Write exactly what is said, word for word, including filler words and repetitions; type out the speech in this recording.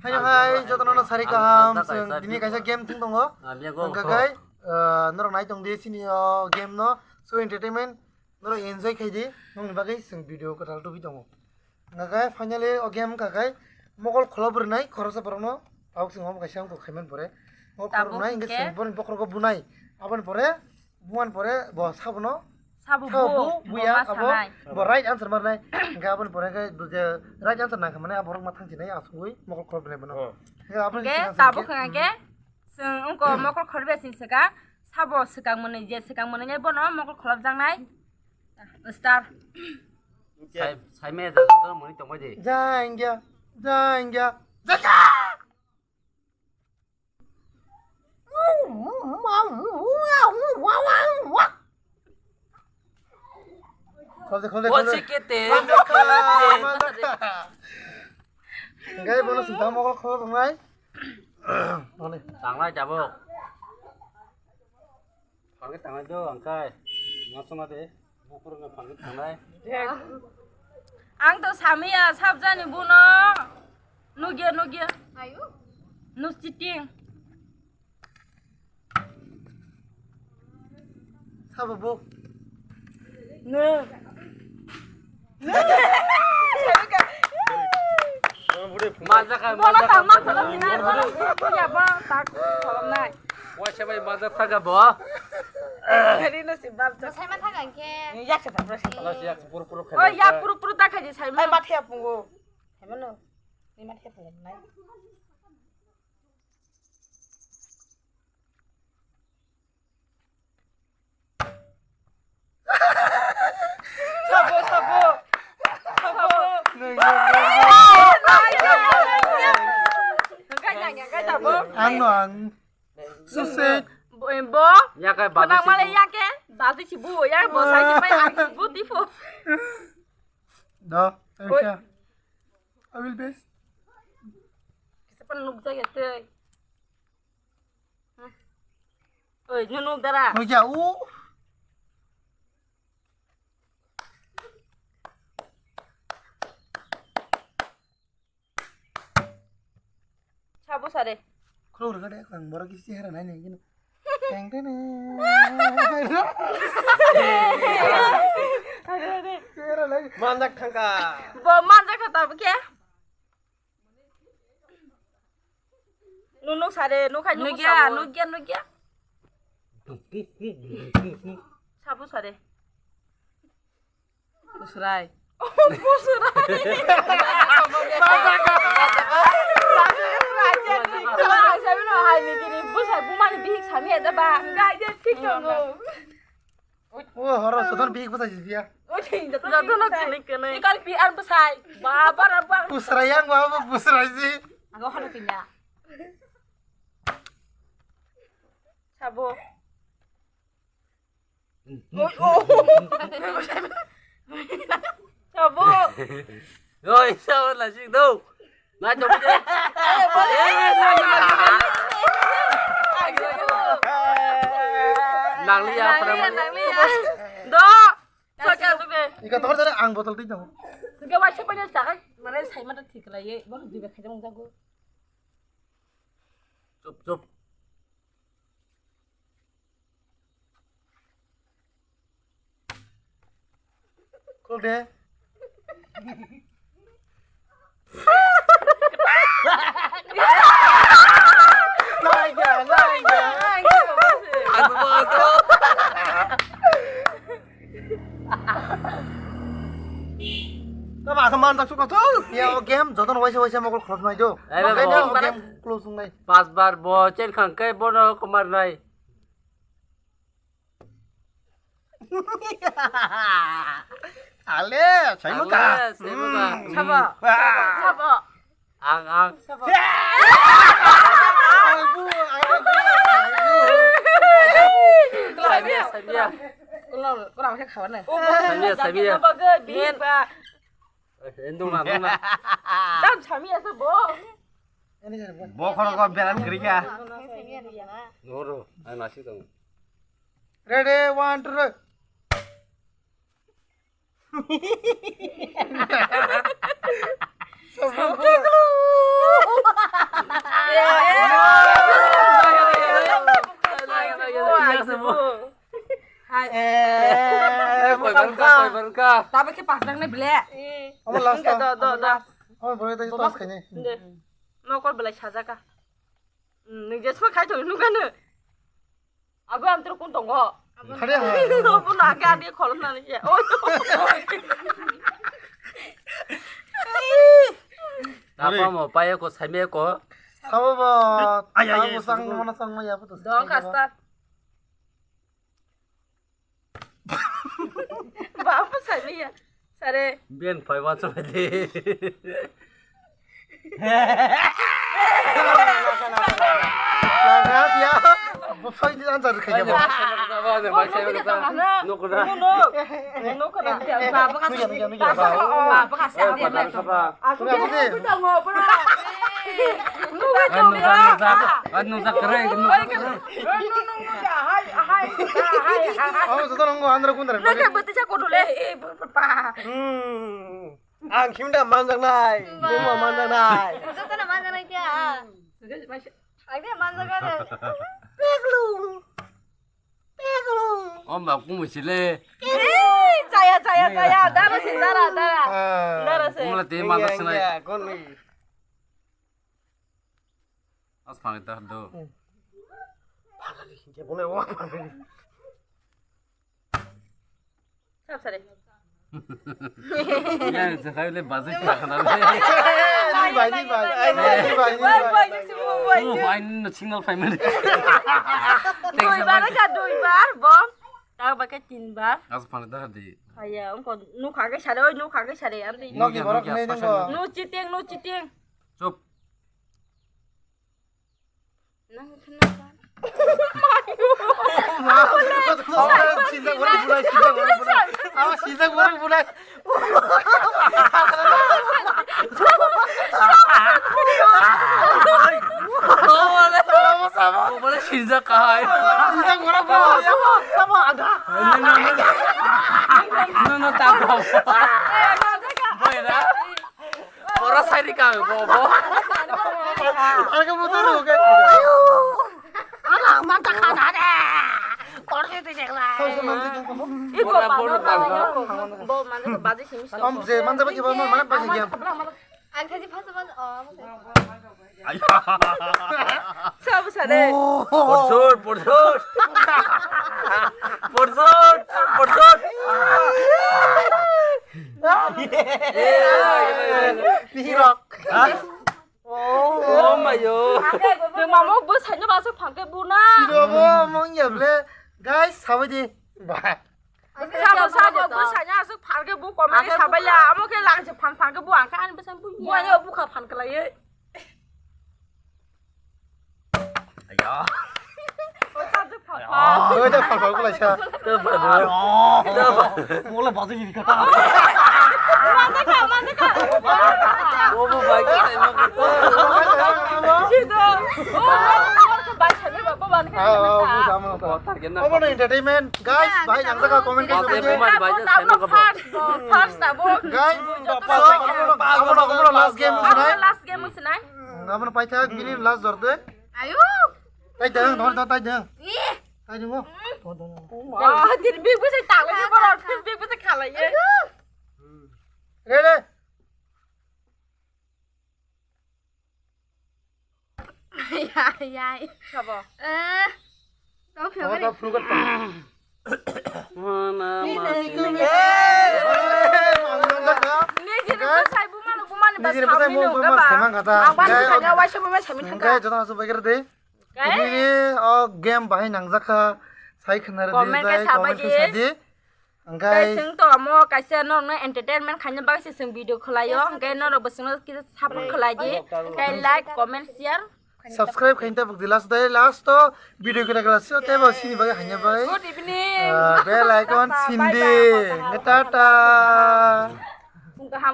Hai hai, jotono no sari kaham. Chwng tini kaisa game thung tongo. Hwnkha khe, ah, norok nai tong di chini o game no. So entertainment, norok enjoy khai di. Nokni bagwi chwng video kwtal tubui tongo. Hwnkha khe finally o game wngkha khe mokol kholo bwrwnai khoroksa borokno tabuk chwng omo kaisa wngkha khaimani pore. Mokol kholo bwrwnai hwnkhe chwng borokni bokhorogo bunai. Aboni pore buman pore bo sabono sabo sabo bu, bu, buya bo abo sanai. Bo right answer marnai. Hwnkhe aboni pore khe bo je right answer nangkha mane aborok ma thangsinai asugwi mokol kholo bwrwnai bono. Oh. Hwnkhe aboni hwnkhe tabuk hwnkha khe chwng wngkha mokol kholo bwrwi sing swkang sabo swkang mwnwi je swkang mwnwi bono mokol kholo bwjaknai. Star. Sai, sai me ja to muni tong bai de. Jangya, jangya, jangya. Khol de, khol de, khol de. Gai bono sinta mo khol nai. Mane. Tanglai jabo. Phangwi tangnai do, ang khai. Ma songma de, bukurungno phangwi tangnai. Ang to samiya, sabjani buno. Nugya, nugya. Ayo. Nus cheating. Sabo bo. No. Majaka, bola majaka, tangma majaka. Khulum nai, bola, bola, bola, bola, tak khulum nai. Waisa bai majak thaga bo. Beri no si bab jak. Sai ma thaga ke. Yak se thang. Ala si yak puru puru khai. Oh, yak puru puru ta khai di sai ma. Ai ma thia pungo. Hai ma no. Ni ma thia pungo nai. Sabo, sabo. Sabo. Ang no ang. Suse. Bo, bo. Ya kai babu. Nang male ya ke. Babu si bu ya bo sai si pai ang bu tipo. Da, Aisha. I will best. Kisa pan nuk jaya tei. Oi, nunu dara. Nukya u. Sabo sare. Khulok rwkha de, ang borok kisi chehara nai nai gino. Teng teng teng. Are, are. Chehara nai. Manjak thangka. Bo manjak kha tabuk khe. Nunuk sare, nukhai nunuk. Nukya, sabo. Nukya, nukya. Sabo sare. Busrai. Busrai. Busai bumani bihik sami aja ba. Enggak, dia tik tongo. O horo sodon bihik bwsai si biya. Jotono kini kini. Ikal pi an bwsai. Baba rabang. Busrai yang baba busrai si. Ang horo kinya. Sabo. Oi, oh. Sabo. Oi, sabo la sing do. Na chok je. Eh, na, na, na, na. Nangli ya, nangli ya, pernah nangli ya. Do. Chok ya, chok ya. Ika tor jare ang botol tei dong. Ika wai sepa ni sakai, mana sai mata thik lai ye. Bang di ba khajang jago. Chup, chup. Kol de. Laiga, laiga. Tama khe man tak suka thung. Ya, o game jotono waisa waisa mokol khulok nai do. Ai, ba, game close nai. Pas bar bo chen khang kai bono kumar nai. Ale, sai mo ka. Ale, sai mo ka. Hmm. Sabo. Wah. Sabo. Ang, ang. Sabo. Ang bu, ang bu, ang bu. Sabiya, sabiya. Kurang, kurang khe khawa na. Sabiya, sabiya. Bagai, biba. Eh, endung na, endung na. Tam samiya sabo. Bokhorok beram kwrwi kha. Noro, ang nasik tongo. Ready, one, two, three. Sabo. Ka. Tabuk khe pas nang nai bile. Omo last. Do, do, do. Omo bwrwi dai toss khainai. De. Nokol belai sajaka. Hmm, nwng jesma khai thok nukano. Abo ang tro kun tongo. Khade ha. Bo na ga de khol na ni. Oi. Tapa mo paye ko same ko. Sabo bo. Ay, ay, ay, sabo sang mana sang maya putus. Dong kastar. Babu sami ya. Sare. Bian phai wa chwlai di. Langa dia. Bo phai di answer khaja ba. Nokra. Nokra. Babu kasi. Babu kasi. Aku dia. Aku dia. Nukha, nukha, nukha. Nukha, nukha, krai, nukha, krai. Oh, joto nongo andro kundra. Nukha, bwtwi sa kodole. Hmm. Ang khimda manjaknai. Mama manjaknai. Joto na manjaknai kya? Ang dia manjaknai. Peglu. Peglu. Om ba kumu sile. Chaya, chaya, chaya. Dara si, dara, dara. Dara si. Kumla te manjak sinai. As phang ita do. Sab sare. Yang sekai le bazai tak kena le. Ni bai, ni bai. Ni bai, ni bai. Oh, bai ni no signal pai mene. Dui bar ka dui bar bom. Tak ba ka tin bar. As phang ita di. Aya, ongko nukha ke sare, oi nukha ke sare, amri. Nogi borok Nokia, nei Nokia, nungbo. No cheating, no cheating. Chup. Nang khna ba. Sinjak borok bulai, sinjak borok bulai. Awa sinjak borok bulai. Sinjak kahai. Sinjak borok bulai. Sama, sama ada. No, no, no, tak. Boy na. Pora sairi ka bo bo. Ang ka motor ro ka. Ala manta khana de. Korse te jekla. Iko pano pano bo manta baji simi. Om je manta baji ba mana baji ya. Ang kaji phasa man o. Sabu sare. Porsot, porsot. Porsot, porsot. Pihirok. Oh mayo. Mamo bo saino baso phangke buna. Siro bo mong ya ble. Guys, sabai di. Ba. Sabo sabo bo saino aso phangke bu komai sabai ya. Amo ke lang se phang phangke bu angka an besan bu. Bu ayo bu kha phangke lai. Aya. Oi ta phal phal ko lai sa. Mole baji ni kata. Mande ka mande ka. Bo bo bai ka sai ma ko. Sido. Oh, bai sai ba ba ban ka. Omo no entertainment guys, bai nang ka comment ka. First na bo. Guys, omo no last game sinai. Last game sinai. Abono paithak bini last jorde. Ayo. Tai deng, dong, dong, tai deng. Ih. Tai deng, oh. Dong, dong, dong. Wah, tin big bisa tak lagi bola, tin big bisa kalah ya. Re, re. Ya, ya. Siapa? Eh. Tau phiyok. Tau phiyok. Mana masih. Nijini bwsai bumano bumani ba samni nung ba. Ang bani sanya waisa buma sami thangka. Joto nasu bagir de. Ini o game bahai nangjakha. Sai khna re comment khe sabai di. Hwnkhe chwng to amo kaisa norokno entertainment khaina bagwi se chwng video khwlaio, hwnkhe norok bo chwngno kisa support khwlai di, hwnkhe like, comment, share. Subscribe khaina tabuk di last day, last o video kira kira sio tebo sini bagwi hanya bai. Good evening. Ah, bell icon sindi. Bye bye. Hwnkhe tata.